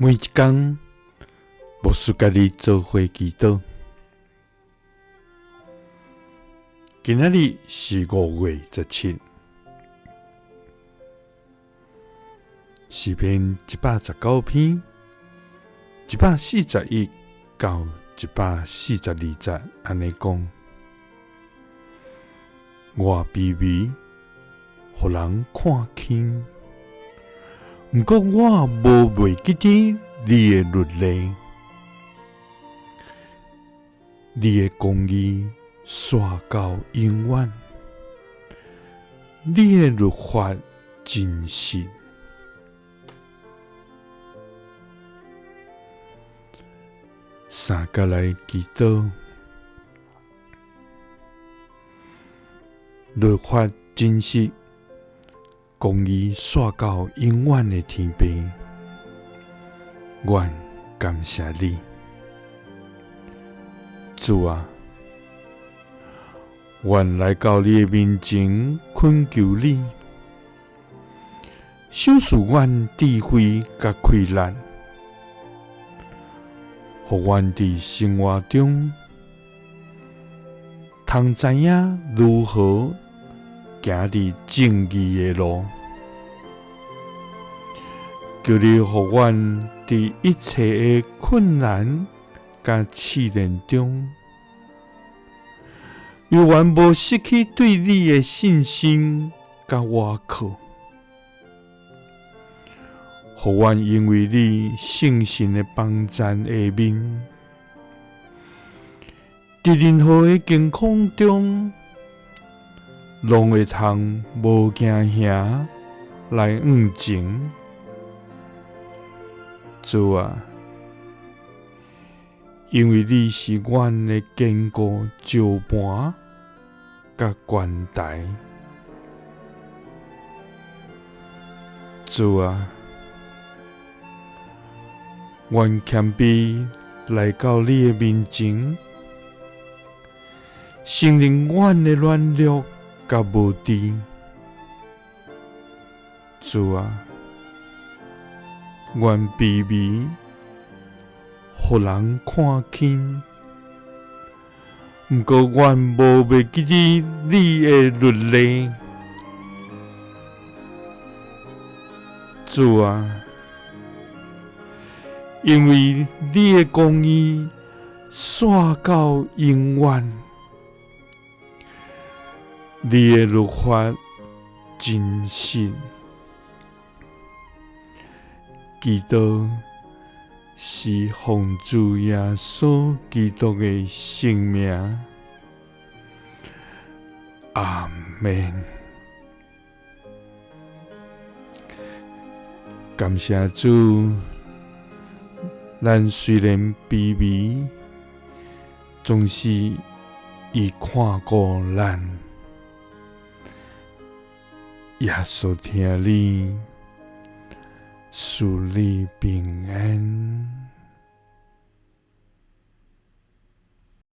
每一工，牧師佮你做伙祈禱。今仔日是5月17，詩篇119篇141到142節，按呢講：我卑微，予人看輕。毋過我無袂記得你的律例，你的公義紲到永遠，你的律法真實。三佮來祈禱，律法真實。公義紲到永遠的天父，阮感謝你，主啊，阮來到你的面前懇求你，賞賜阮智慧佮氣力，予阮佇生活中通知影如何行佇正義的路，求你予阮佇一切的困難佮試煉中，猶原無失去對你的信心佮倚靠，予阮因為你聖神的幫贊下面，佇任何的境況中，攏會通無驚嚇來向前。主啊，因為你是阮的堅固石磐佮關台。主啊，阮謙卑來到你的面前，承認阮的軟弱佮無知。主啊，阮卑微，予人看輕，毋過阮無袂記得你的律例。主啊，因為你的公義紲到永遠，你的律法真實。祈禱是奉主耶穌基督的聖名，阿們。感謝主，咱雖然卑微，總是伊看顧咱。耶穌疼你，賜你平安。